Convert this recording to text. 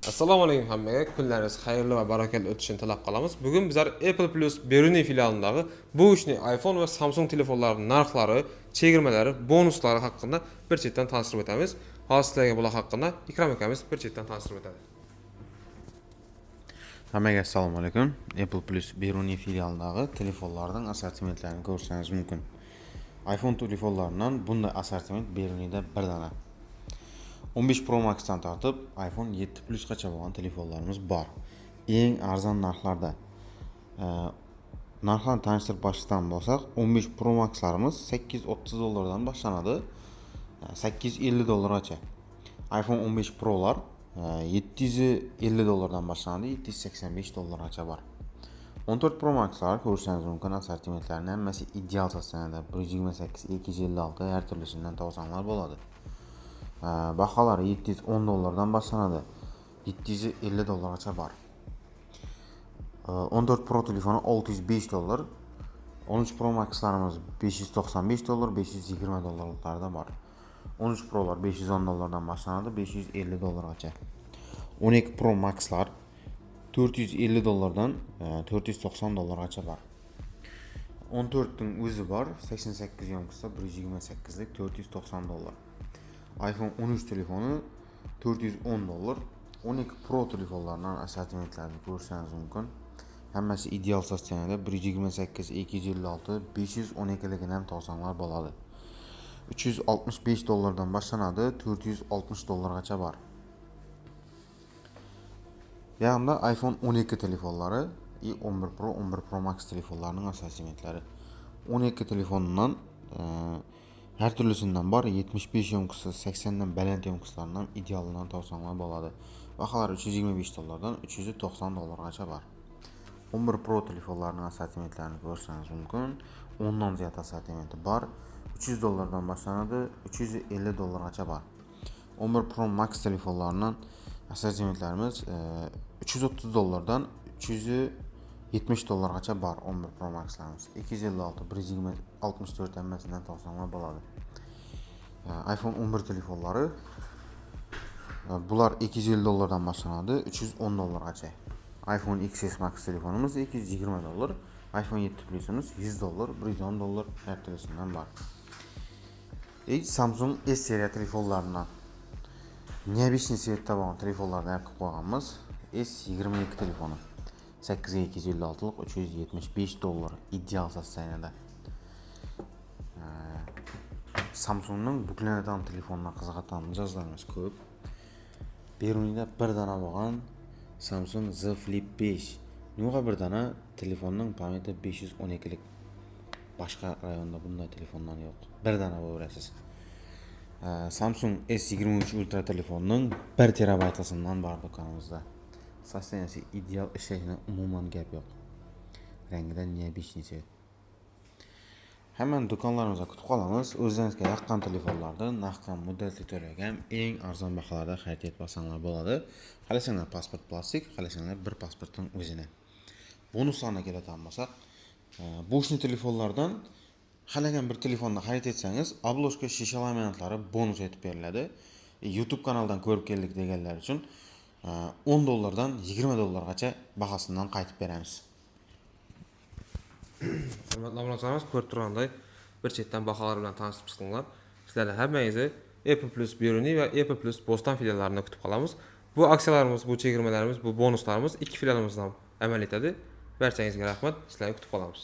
Assalomu alaykum hammaga. Kunlaringiz xayrli va barakali o'tishini tilab qolamiz. Bugun bizlar Apple Plus Beruniy filialidagi бэушный iPhone va Samsung telefonlarining narxlari, chegirmalari, bonuslari haqida bir chetdan tanishtirib o'tamiz. Hozir sizlarga bular haqida Ikrom akamiz bir chetdan tanishtirib o'tadi. Hammaga assalomu alaykum. Apple Plus Beruniy filialidagi telefonlarning assortimentlarini ko'rishingiz mumkin. iPhone telefonlaridan bunday assortiment Beruniyda bir dona. 15 Pro Max'dan tortib iPhone 7 Plus gacha bo'lgan telefonlarimiz bor. Eng arzon narxlarda. Narxlarni tanishtirib boshlashdan bo'lsak, 15 Pro Max'larimiz 830 dollardan boshlanadi. 850 dollargacha. iPhone 15 Pro'lar 750 dollardan boshlanadi, 785 dollargacha bor. 14 Pro Max'lar ko'rishingiz mumkin, assortimentlarning hammasi ideal состояние da, 128, 256 har turlisidan topsanglar bo'ladi. Baholari 710 dollardan boshlanadi, 750 dollargacha bor. 14 Pro telefoni 605 dollar, 13 Pro Max'larimiz 595 dollar, 520 dollarlarda bor. 13 Pro'lar 510 dollardan boshlanadi, 550 dollargacha. 12 Pro Max'lar 450 dollardan 490 dollargacha bor. 14ning o'zi bor, 88 ёмкость da 128lik 490 dollar. iPhone 13 telefoni 410 dollar. 12 Pro telefonlaridan assortimentlarini ko'rishingiz mumkin. Hammasi ideal состояние da, 128, 256, 512ligini ham topsanglar bo'ladi. 365 dollardan boshlanadi, 460 dollargacha bor. Ya'ni iPhone 12 telefonlari и 11 Pro, 11 Pro Max telefonlarining assortimentlari. 12 telefonidan har turlisidan bor, 75 ёмкость i, 80 dan baland ёмкость laridan idealidan topsanglar bo'ladi. Baholari 325 dollardan 390 dollargacha bor. 11 Pro telefonlarining assortimentlarini ko'rishingiz mumkin. 10 dan ziyod assortimenti bor. 300 dollardan boshlanadi, 350 dollargacha bor. 11 Pro Max telefonlarining assortimentlarimiz 330 dollardan 370 dollargacha bor 11 Pro Maxlarimiz. 256, 120, 64 hammasidan topsanglar bo'ladi. iPhone 11 telefonlari bular 250 dollardan boshlanadi, 310 dollargacha. iPhone XS Max telefonimiz 220 dollar, iPhone 7 Plus'imiz 100 dollar, 110 dollar har turlisidan bor. Samsung S seriya telefonlaridan необычный цвет da bo'lgan telefonlarni ham qilib qo'yganmiz. S22 telefoni 8 256lik 375 dollar, ideal состояние da. Samsungning buklanadigan telefonina qiziqadigan mijozlarimiz ko'p. Beruniyda bir dona bo'lgan Samsung Z Flip 5. Nima bir dona telefonning память i 512lik. Boshqa rayonda bunday telefonlar yo'q. Bir dona bo'laverasiz. Samsung S23 Ultra telefonining 1 terabaytlisidan bor do'konimizda. Состояние si ideal, ishlashini umuman gap yo'q. Rangida необычный цвет. Hammani do'konlarimizda kutib qolamiz. O'zlaringizga yoqqan telefonlarni naqd ham, muddatli to'lovga ham eng arzon baholarda xarid etib olsanglar bo'ladi. Xohlasanglar pasport plastik, xohlasanglar bir pasportning o'zini. Bonuslarni keladigan bo'lsak, бэушный telefonlardan xohlagan bir telefonni xarid etsangiz, обложка, shisha laminatlari bonus etib beriladi. YouTube kanaldan ko'rib keldik deganlar uchun 10 dollardan 20 dollargacha bahosidan qaytib beramiz. Hurmatli obunachilarimiz, ko'rib turganday bir chetdan baholar bilan tanishib chiqdinglar. Sizlarni hammangizni Apple Plus Beruniy va Apple Plus Bo'ston filiallarini kutib qolamiz. Bu aksiyalarimiz, bu chegirmalarimiz, bu bonuslarimiz ikki filialimizdan ham amal etadi. Barchangizga rahmat. Sizlarni kutib qolamiz.